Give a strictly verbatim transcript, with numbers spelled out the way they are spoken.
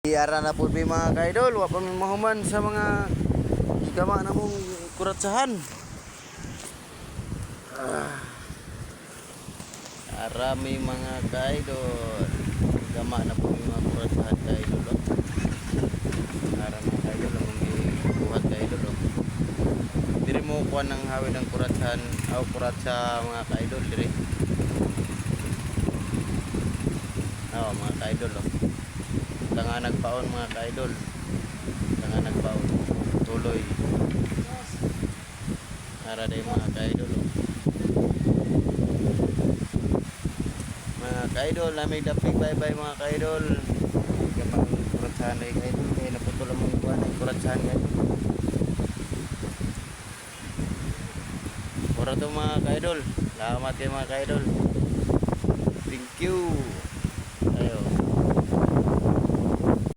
Ara na pud mi, mga ka-idol, wa pa mi mahuman sa mga gigama namong kuratsahan. Ah. Ara mi, mga ka-idol. Gama na pud mi mga kuratsahan, ka-idol, oh. Ara, mga ka-idol, among gibuhat, ka-idol, oh. Diri mo kuan an hawid an kuratsahan, aw, kuratsa, mga ka-idol, diri. Oh, mga ka-idol, oh. Tanga nagpaon, mga ka-idol. Tanga nagpaon. Tuloy. Ara day, mga ka-idol, oh. Mga ka-idol, naa mi dapig baybay, mga ka-idol. Kapag kuratsahan day, ka-idol, kay naputol among kuan, ay kuratsahan, ka-idol. Ora to, mga ka-idol. Salamat kay, mga ka-idol. Thank you.